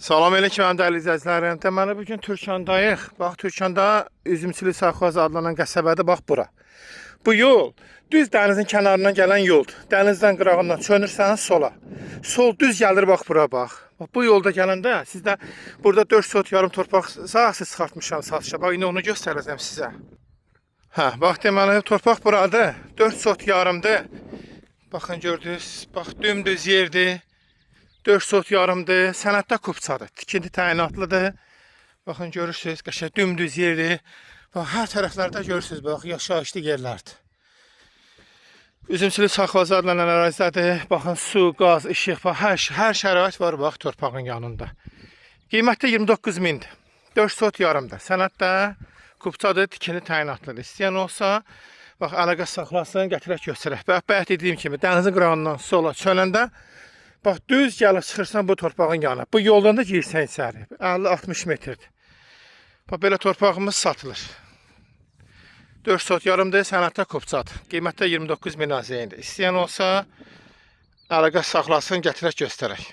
Salam əleykum mənim dəyərli izləyicilərim. Deməli bu gün Türkandayıq. Bax, Türkanda Üzümçülük Sovxozu adlanan qəsəbədə, bax bura. Bu yol düz dənizin kənarından gələn yoldur. Dənizdən qırağından çönürsən sola. Sol düz gəlir, bax bura, bax. Bax, bu yolda gələndə sizdə burada 4 sot yarım torpaq sahəsi çıxartmışam satışa. Bax, indi onu göstərəcəm sizə. Hə, bax, deməli torpaq buradır. 4 sot yarımdır. Baxın, gördünüz. Bax, dümdüz yerdir. 4 sot yarımdır. Sənəddə kupçadır. Tikinti təyinatlıdır. Baxın, görürsüz, qəşəng dümdüz yerdir. Bax, hər tərəflərdə görürsüz, bax, yaşayışlı yerlərdir. Üzümçülük Sovxozu adlanan ərazidədir. Baxın, su, qaz, işıq, bax, hər şərait var, bax, torpağın yanında. Qiyməti 29 mindir. 4 sot yarımdır. Sənəddə kupçadır, tikinti təyinatlıdır. İstəyən olsa, bax, əlaqə saxlasın, gətirək göstərək. Bax, bayaq dediyim kimi, dənizin qırağından sola çönəndə, bax, düz gəlib çıxırsan bu torpağın yanına. Bu yoldan da girsən içəri. 50-60 metrdir. Bax, belə torpağımız satılır. 4 sot yarımdır, sənəddə kupçadır. Qiymətdə 29 min AZN-dir. İstəyən olsa, əlaqə saxlasın, gətirək göstərək.